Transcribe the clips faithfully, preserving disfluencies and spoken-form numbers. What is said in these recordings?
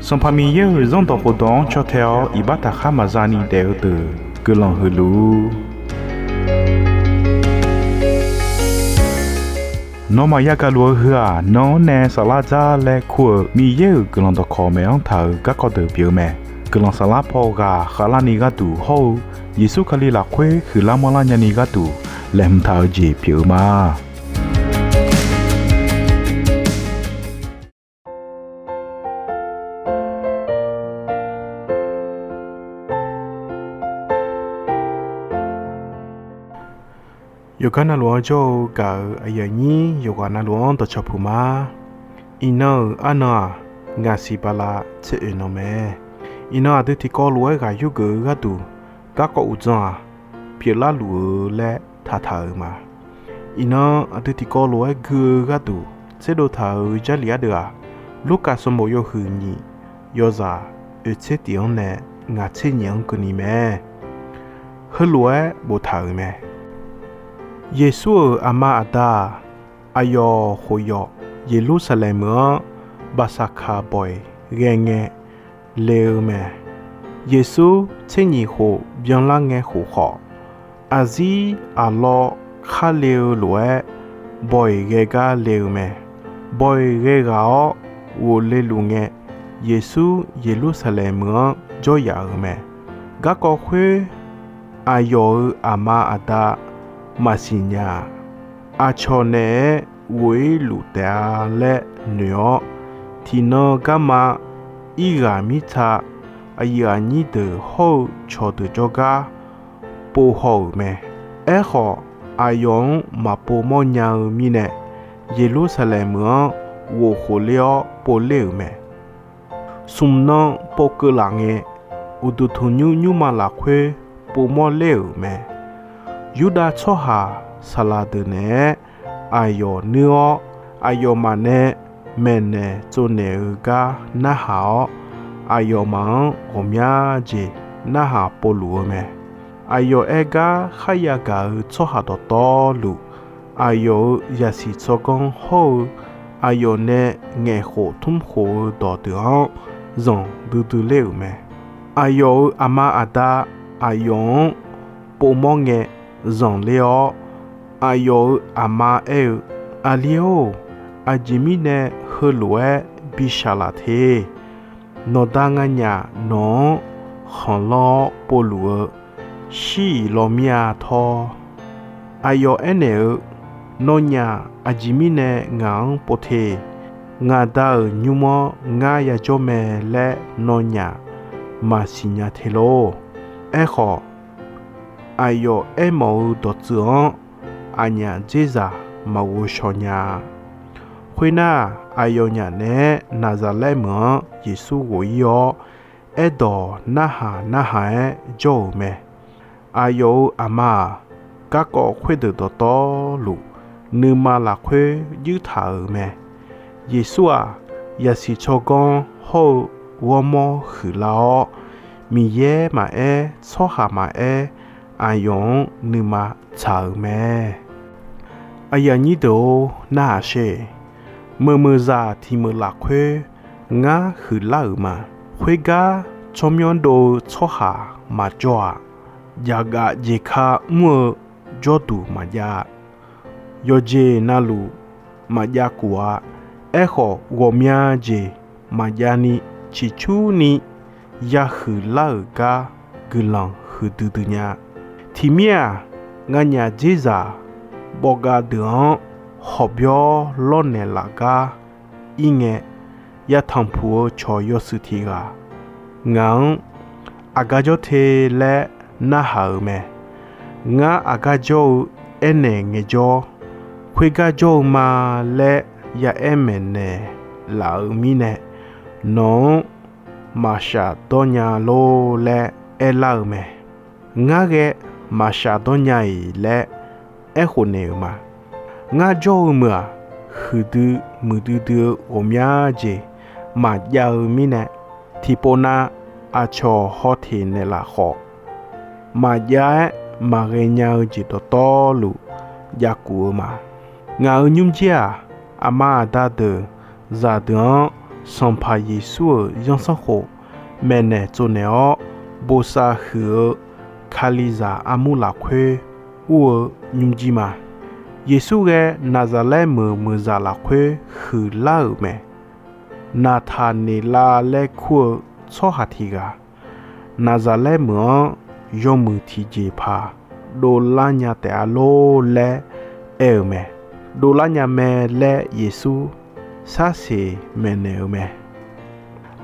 Sanqpaq Miqyaer-euq Zanrdawq khofdawq-anr caw tae-awr iqbax taqkhar maqza ni daef-eu deuq guiqlanq huiq luf-ur. Nawmaf yagaq luf-eu heu-aq, nan-anr nae saflar dzar laer kur-euq Miqyaer-euq guiqlanq dawqkawq maeq-anr taq-euq garkawv deuq pyeuf-eu mae. Guiqlanq saflar paw ghaq khavlarni gharduq hawr-eu Yeqsur Kali lafkhoer huiqlar manrlar nyani gharduq laeqhmq taq-eu jeq pyeuf-eu ma. Yawqgar navluf-anr jawr-eu gaq-euq aqyuif aqnyir yawqghaq navluf-anr dawqcawq puq ma. Iqnan-euq arnan-aq, ngaq siq bala tser oeq nan mae. Iqnan aqdui tiqkawv lof-aer ghaq yurgeuf-eu gharduq, garkawv uqdzan-aq, pyeuflar luf-eu laer taqtaq-euq ma. Iqnan aqdui tiqkawv lof-aer gui-eu gharduq tserdov taq-euq Jarlif ardeuv-aq, Lurkaf sanqbof yawhuiq nyiq, yawzaq oeq tser tif-anr nae ngaq tser nyiq-anr keuvni mae. Heulof-aer boftaq-euq mae. Yeqsur-euq aqma aqda-aq, aqyawf khof yawf Yeqlursaqlaeq meuq-anr Baqsaqkaq bawq-iq ghae ngae le-eu mae. Yeqsur tser nyiq khof byanlar ngae khof khawf, aqzir aqlawr khar le-eu lof-aer bawq-iq ghae gar le-eu mae. Bawq-iq ghae ghaq-awr ghofle luf ngae, Yeqsur Yeqlursaqlaeq meuq-anr jawryaf-euq mae. Garkawv khoer aqyawf-euq aqma aqda maqsiq nya-aq, aqcawq naeq-aer ghof-ir luf taef-a laer noeq-awr, tiqnan garma irghaq mirtsa aqyuif aqnyir deuq hawr-eu cawqdeuq jawrgar pov haw-euq mae. Aerkhawf, aqyawf-anr maqpov mawrnya-eu mirnae, Yeqlursaqlaeq meuq-anr ghof khof ler-awr pov ler-euq mae. Smq nan pov keuv laf ngae, uqduq tanqnymr nymrma lafkhoer povmawr ler-euq mae. Yurdav tsawrhaq saqlaq deuq naeq-aer aqyawf nuir-awr, aqyawfmaf nae maeqnaeq tsovnaeq-eu gar narhaq-awr, aqyawfmaf-anr ghawqmya jeq narhaq povluf-eu mae. Aqyawf aer gar kharya gaq-eu tsawrhaq dawqtawvluf, aqyawf-euq zaqsiq tsawrganr hawr-eu aqyawf nae ngaeqkhof tmrkhof-eu dawqdeuq-anr zanqdui dui ler-euq mae. Aqyawf-euq aqma aqda aqyawf-anr povmawr ngae zanqler-awr, aqyawf-euq aqma aer-eu, Aqli-or, aqjeq mirnae heulof-aer bi shaq laf te. Nawqda nganyaf nawq-anr khanqlanr-awr povluf-eu shir-iq lawmir-a tawr. Aqyawf aernaeq-eu, Nawnyaf aqjeq mirnae ngaq-anr pov te. Ngaq Da-euq nymr-anr ngar yajawr mae laer nawnyaf maqsiq nya te lor. Aerkhawf, aqyawf aermawf-eu dawqtsuif-anr aqnyaf dzerzaq maqghov shaw nya-a. Khoernar, aqyawfnyaf naeq-aer Naqzaqlaer meuq-anr Yeqsur ghof-ir-awr, aerdawq narhaq narhaq-aer jawr-euq mae. Aqyawf-euq aqma-aq, garkawv khoerdeuq dawqtawvluf nuima lafkhoer juir taq-euq mae. Yeqsur-aq, yasiq tsawrganr hawr-eu ghawrmawr huiqlar-awr, Miqyaer maqaer, tsawrhaq maqaer, aqyawf-anr nuima tsaq-euq mae. Aqyuif aqnyir deuq-or, narhaq sher. Meuqmeuqzaq tiq meuq lafkhoer ngar huiqlar-euq ma. Khoergar tsawrmyanr dov-eu tsawrhaq maqjawr-aq, jaqgaf jeq ka mr-eu jawrduq maqjav-a. Yawqjeq navluf maqjav kuf-a. Aerkhawf, ghawqmya jeq maqjav ni ciqcurni yahuiq lar-euq gar guiqlanq huiqdui dui nya. Tiqmir-aq, nganyaf dzerzaq bawvgav deuq-anr hawqbyawr lawrnaeq laf gar ir ngae, yatanq puq-eu cawq yawshuif tiq ghaq ngaq-anr aqgar jawr te laer narhaq-euq mae. Ngar aqgar jawr-eu aernaeq ngaejawr, khoergar jawr-eu ma laer yaaer maeqnaeq laf-euq mirnae, nawq-anr maqshaf dawr nya lor laer aerlar-eu mae. Ngar ghae maqshaf dawr nya-iq laer aerkhof naeq-euq ma. Ngar jawr-eu meuq-aq, huiqdui muiqdui dui-eu ghawqmya jeq maqjav-eu mirnae, tiqpov nav aqcawq hawteq naeqlaf khawf, maqjav-aer maqghae nya-eu jeq dawqtawvluf jav kuf-eu ma. Ngaq-euq nymrjir-aq, aqma aqda deuq zaqdeuq-anr Sanqpaq Yeqsur-euq zanrsanrkhof maeqnaeq tsovnaeq-awr bosav huiq-eu Kalizaq armur lafkhoer ur-eu nymrjir ma. Yeqsur ghae Naqzaqlaer meuq meuqzaq lafkhoer huiqlar-euq mae. Naqtaqneqlav laer kur-eu tsawrhaq tiq ghaq, Naqzaqlaer meuq-anr yawmuiq tiqjeqpaq dovlar nya taef-a lor laer aer-euq mae. Dovlar nya mae laer Yeqsur sharseq maeqnaeq-eu mae.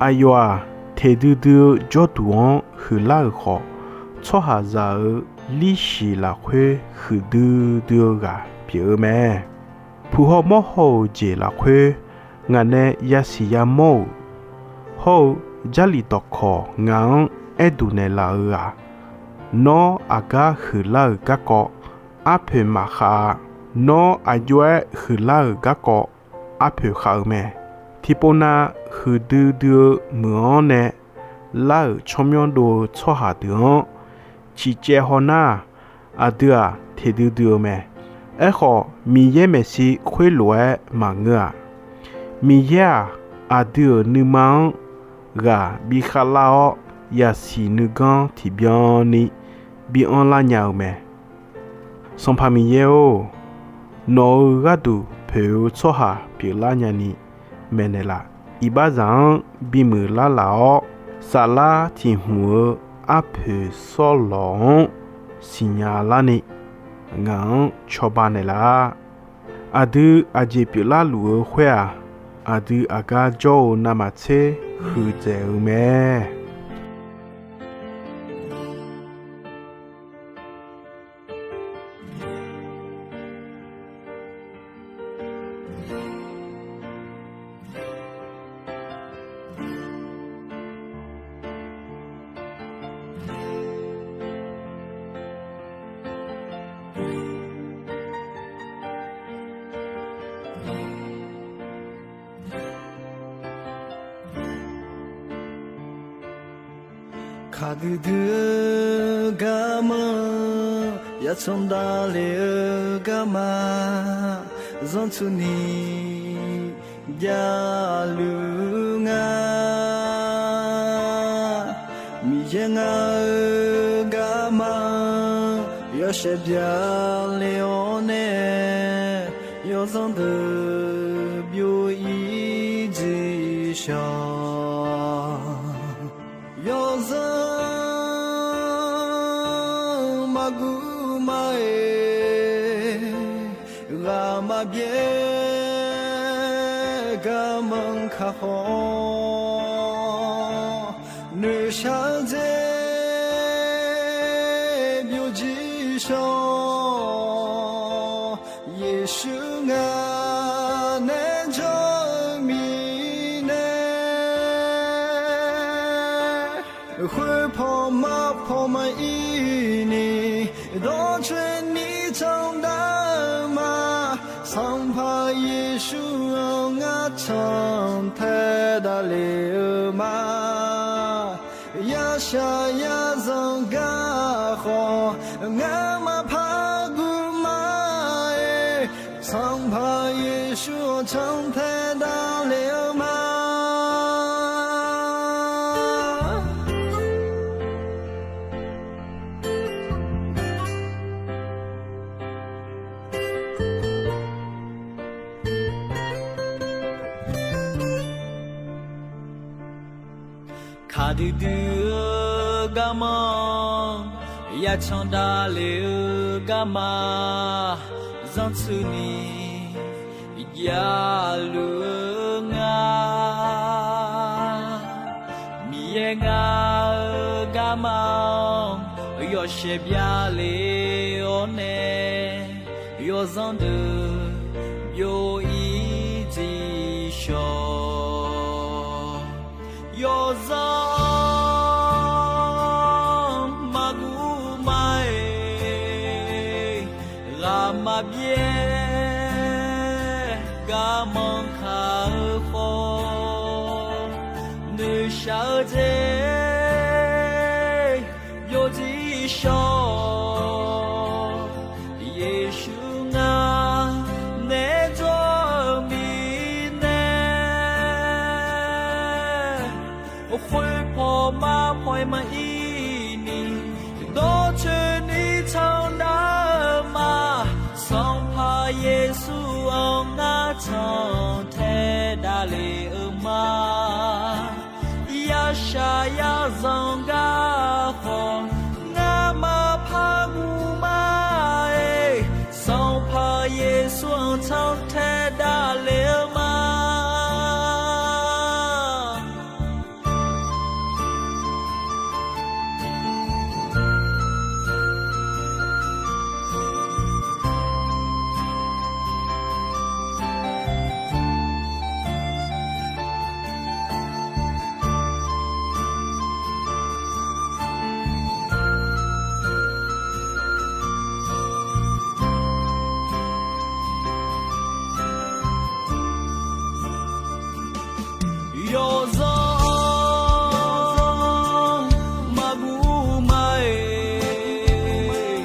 Aqyawf-aq, teqdui dui-eu jawrduq-anr huiqlar-euq khawf, tsawrhaqzaq-euq lirsiq lafkhoer huiqdui dui-eu ghaq pyeuf-eu mae. Puq haw mawr haw-euq jeq lafkhoer ngaq nae yasiq yamawr-euq hawr-eu, Jarlif dawqkawq ngaq-anr aer duq naeqlaf-eu-aq, nawr aqgar huiqlar-euq garkawv arpoeq maqkhav-a. Nawr aqjox-aer huiqlar-euq garkawv arpoeq khav-eu mae. Tiqpov nav huiqdui dui-eu meuq-anr nae lar-euq tsawrmyanr dov-eu tsawrhaq deuq-anr ciqcaev haw nar-aq, aqdui-aq teqdui dui-eu mae. Aerkhawf, Miqyaer maeqshi khoerlof-aer maqngeur-aq, Miqyaer-aq, aqdui-euq nuima-anr ghaq bi khavlar-awr, yasiq nuiganr tiqbyan ni bi anrlar nya-eu mae. Sanqpaq Miqyaer-or, nawq-euq gharduq poeq-eu tsawrhaq pyeuflar nyani maeqnaeq laf. Iqbaxzaq-anr bimuiq lar laf-awr, saflar tiq hmq-eu arpoeq sawrlawq-anr siqnya larni ngaq-anr cawba naeqlaf-a. Aqdui aqjeq pyeuflar luf-eu khoer-aq, aqdui aqgar jawr-eu navmaqtser huiqdzaeq-eu mae. Kaqdui dui-eu garma, yacan davlef-eu garma, zanrtsuini javluf nga. Miqyaer ngar-eu garma, yawshaef byaqle-awr nae, yawzanr deuq byov-ir dziq shawq. Yawzanr maqguv ma-eq, ghaq maqbyaer garmanr kakhof, noeqshaq-eu dzer byovjir shawq. Yeqsur ngaq nae jawr-eu mirnae, khoerpaw marpaw maqir ni, dawrcoeni candav-eu ma. Sanqpaq Yeqsur-anr ngar cantae davlef-eu ma. Yashaq yazanq garkhawf, ngar maqpar guv ma-eq, Sanqpaq Yeqsur-anr cantae davlef-eu ma. Kaqdui dui-eu garma, yacan davlef-eu garma, zanrtsuini javluf-eu nga. Miqyaer ngar-eu garma-anr yawshaef byaqle-awr nae, yawzanr deuq byov-ir dziq shawq. Yawzanr maqguv ma-eq, ghaq maqbyaer garmanr kaq-eu khawf, noeqshaq-eu dzer byovjir shawq. Yeqsur ngar nae jawr-eu mirnae, Khoerpaw mar paw-iq maqir ni, dawrcoeni tsanr nar-eu ma. Sanqpaq Yeqsur-anr ngar cantae davlef-eu ma. Yashaq yazanq gar khawf, ngamaf par guv ma-aer, Sanqpaq Yeqsur-anr cantae davlef-eu ma. Yawzanr maqguv ma-aer,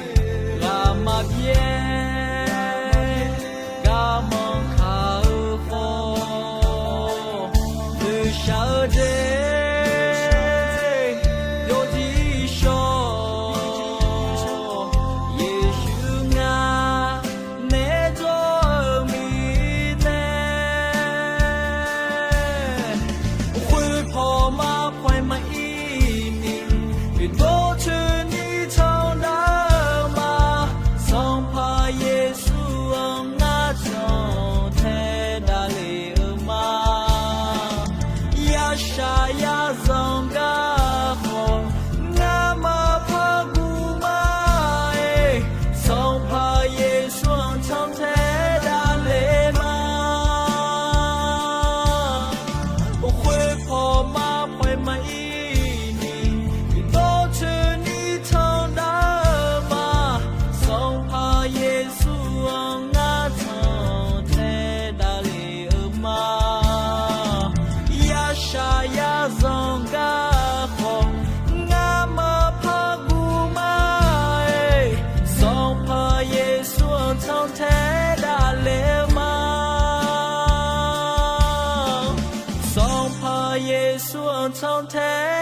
ghaq maqbyaer, garmanr kaq-eu khawf, noeqshaq-eu jeq yawzir shawr. Yeqsur ngar naeq-aer jawr-eu mirnae, khoerpaw mar paw-iq maqir ni, dawrcoeni tsanr nar-eu ma. Sanqpaq Yeqsur-anr ngar cantae davlef-eu ma. Yashaq yazanq gar khawf, ngamaf par guv ma-aer, Sanqpaq Yeqsur-anr cantae davlef ma. Khoerpaw mar paw-iq maqir ni, dawrcoeni tsanr nar-eu ma. Sanqpaq Yeqsur-anr ngar cantae davlef-eu ma. Yashaq yazanq gar khawf, ngamaf par guv ma-aer, Sanqpaq Yeqsur-anr cantae davlef-eu ma. Sanqpaq Yeqsur-anr cantae